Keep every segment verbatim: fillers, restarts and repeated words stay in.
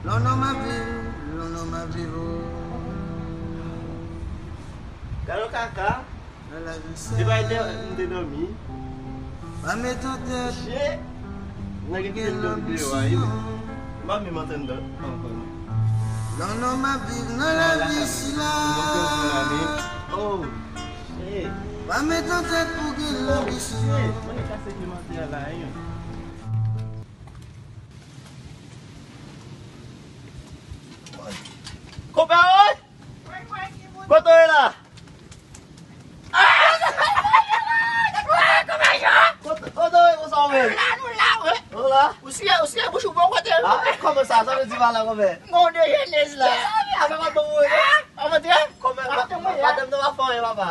Lè w nan m ap viv, lè w nan m ap viv, oh. Gade yon kaka. Nan lavi sa. Se pa ide m te dòmi. Pa met an tèt. Shit. Nèg ki te dòmi deyò a, wi. M pa menm antann dòt ankò, non. Lè w nan m ap viv nan lavi sila. Oh, shit. Pa met an tèt pou gen lanbisyon. Shit. Mwen kase pye mantè a la, wi. Konpè, woy! Kote w ye la? Kote, kote w ye konsa, w menm? La, nou la, wi. Ou la? Ou siye, ou siye bouch ou bon kote. Ah, kòman sa? Sa vle di pa la, konpè? Bon, de jenès la. Avè madanm ou ye? An montre? Kòman, madanm nan pa fè anyen, papa?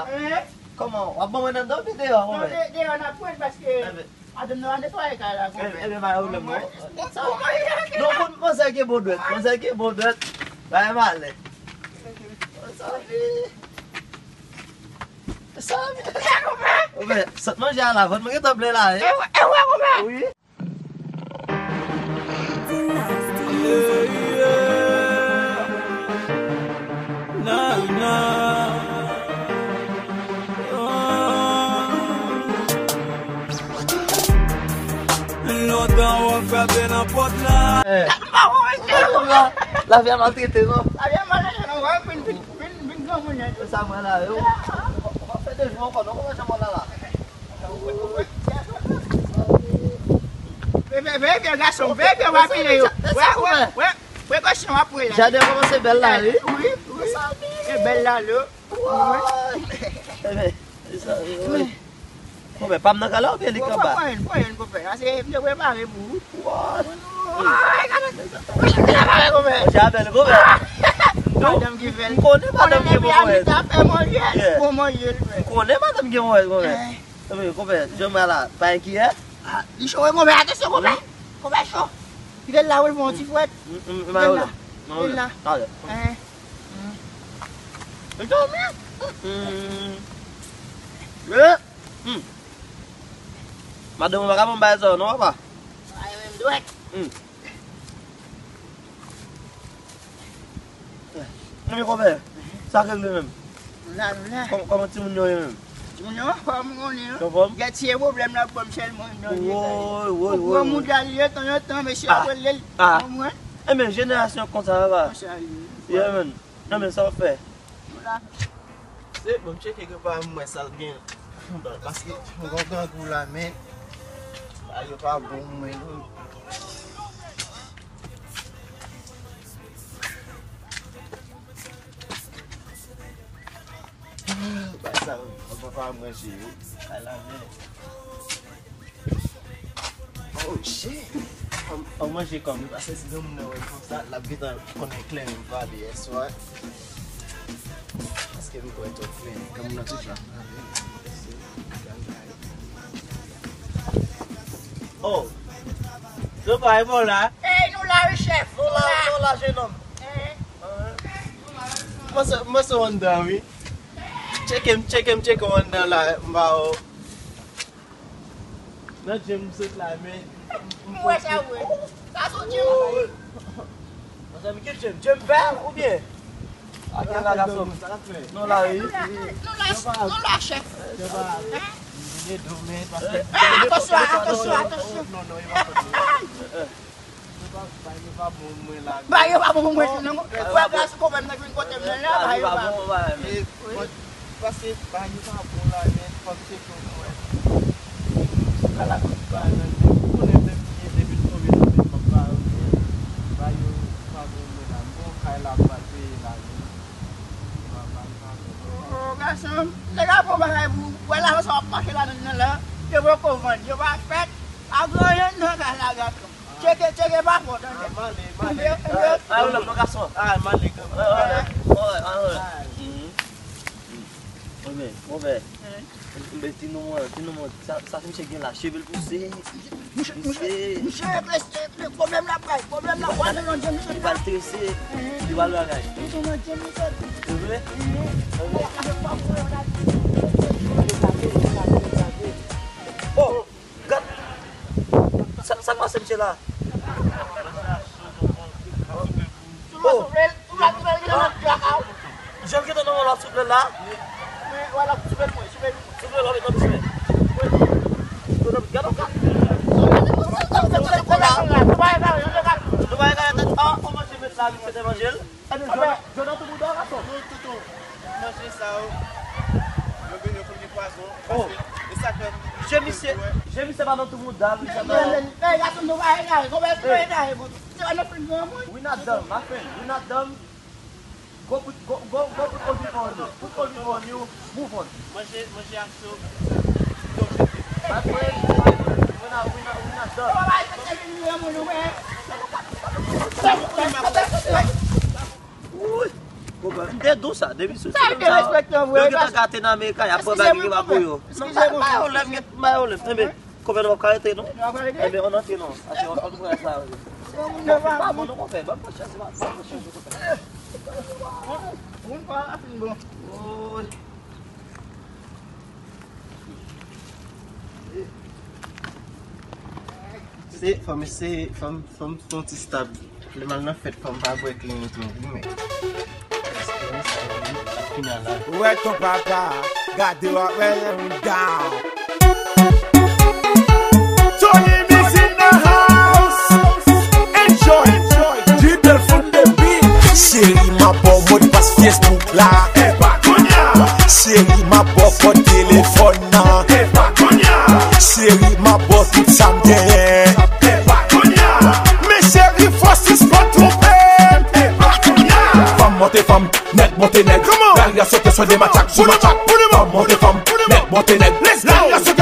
Kòman? W ap ban mwen nan dòmi deyò, konpè? Non, de-, deyò n ap pran paske Madanm nan al netwaye kay la, konpè. Ebyen, ebyen, ba yo menm, non. Non, manzè gen bon dwèt, manzè gen bon dwèt. Ba yo malè. Sa vi. Sa vi. Konpè, sant manje a la, vant mwen gentan plen la, wi. E wè, e wè, konpè. Wi. Lontan w ap frape nan pòt la. Eh. Lavi a maltrete, non? Lavi a maltrete, non? Wè, vin, vin, vin, vin granmoun, sa mwen la, yo. W ap fè de jou ankò, non? Kòman jan mwen la la? Veye byen, gason, veye byen, w ap vini yo. Wè, wè, wè, prekosyon w ap pran la. Jaden an kòmanse bèl la, wi. Wi, wi. E bèl la, lo. Ebyen, e sa, wi. Konpè, pa m nan kay la oubyen li k anba? Pran youn, pran youn, konpè. Ase, m te prepare pou ou. What? Ay, gade sa. Gade sa, konpè. Monchè, bèl, konpè. Madanm ki fè l. M konnen madanm gen bon manje. Konnen depi a manje, bon manje l fè. M konnen madanm gen bon manje, konpè. Ebyen, konpè, jan m la, pa gen kiyè? Ah, li cho, wi, konpè, atansyon, konpè. Konpè cho. Kite l la, wi, l fè yon ti fwèt. Kite l la. Kite l la. Li dòmi. Madanm ou pa ka ban m bagay sa yo non, papa. Ay, menm dwèt. Ebyen, konpè, sa k regle menm? Nou la, nou la. Kòm-, kòman timoun yo ye menm? Timoun yo anfòm, ou konnen, non? Yo anfòm? Gèt si e pwoblèm l ap ban m sèlman, non, li ye. Woy, woy, woy. Granmoun li ye, tanzantan, mesye ap rele l. Konprann? Ebyen, jenerasyon konsa, papa. Konsa li ye. Yeah, man. Non, men sa w fè? Nou la. Se, bon, m tcheke ke pa m wè sa l gen. Paske m kontan pou la, men bagay yo pa bon pou mwen, non. Bagay sa yo, m kontan pa manje yo. Ay la, men. Oh, shit! An, an manje kòm. Paske si granmoun nan wè m konsa, l ap gentan konnen klè m pale yèswa. Paske m kwè twòp klè. Granmoun nan toujou ap pale. Oh! Yo pa e bon la? Ey, nou la, wi, chèf. Nou la, nou la, jenòm. Mwen se, mwen se anndan, wi. Tcheke m, tcheke m, tcheke w anndan la, m ba w. Nan djem m sot la, men. M wè sa vre. Sa se yon djem. Mezanmi, ki djem? Djem vè oubyen? Ak yon gason. Nou la, wi. Nou la, nou la, chèf. Hein? Vini dòmi, paske. Atansyon, atansyon, atansyon. Non, non, e pa fòt mwen. Bagay yo pa bon pou mwen, non. Wè, gras konpè m nan vin kote m nan la, bagay yo pa bon. Paske bagay yo pa bon la, men fòk se pou mwen. Kala kout bagay nan men. Ou konnen menm ki depi l tonbe nan men m ap ba yo, men bagay yo pa bon pou mwen la. M gon kay la m pral peye la, men. Oh, gason, nèg ap pran bagay pou ou. Wè la sa w ap mache ladan nan la. Yo poko vann, yo pa fèt. Pa gen anyen nan kay la, gason. Tcheke, tcheke pa fò, tande. Ah, m ale, m ale. Ah, ah, lòt gason. Ah, m ale kanmenm. Ah, ah, ah, ah. Mwen, mwen, mwen. Mwen, ti nou mwen, ti nou mwen. Sa, sa misye gen la, cheve l pouse. Misye, misye, misye, pwoblèm la pral, pwoblèm la pral nan djem misye. Li pral trese, li pral bagay. Misye nan djem misye. Se vre? Oh! Gad! Sa, sa k pase misye la? Soufle l, soufle l, soufle l, soufle l. Jan l gentan nan men w la, soufle l la. Men, wè, l ap soufle l, mwen, soufle l. Soufle l, wè, nan soufle l. Gade w ka. Nou pa egare tèt. Ah, on manje met la, misye te manje l. Ebyen, jodi a tou bouda, gason. Nou tout manje sa yo. Yo vin, yo konn gen pwazon. Oh. Paske, e sa k fè. Je misye, je misye pa nan tou bouda, misye nan. Ey, gason, nou pa egare, konbyen nou egare, bon. Se pa nan fren granmoun. We not done, my friend, we not done. Go put, go, go, go put olive on you. Put olive on you. Move on. Manje, manje ak so. My friend, we not, we not, we not done. Woy. Konprann. M te di w sa, depi sou sa, yo gentan gate nan Amerika, y ap pran bagay ki pa pou yo. Non, ba, ba yo lè, m gen, ba yo lè. Enben, konprann, w ap ka rete, non? Enben, ann antre, non. Ase, ann, ann pran sa. Pa bon, non, konprann. Ban m pran chans, ban m pran chans, konprann. Moun pa la fin bon. Woy. Se, fò m eseye, fò m, fò m fè yon ti stab. Lè m al nan fèt, fò m pa bwè kleren twòp, wi, men. Espere sa, wi, ap fini la. Wè ton papa, gade w ap wè yon down. Tony Mix in the house. Enjoy, enjoy. Di bèl fon de beat. Cheri, m ap ba w modpas Facebook la. Epa kounye a. Cheri, m ap ba w kòd telefòn nan. Epa kounye a. Cheri, m ap ba w tout sa m genyen. Epa kounye a. Men cheri, fò sispann twonpe m. Epa kounye a. Fanm monte fanm, nèg monte nèg. Come on. Lari a sote sou de matchak sou matchak. Fanm monte fanm, nèg monte nèg. Let's go. Lari a sote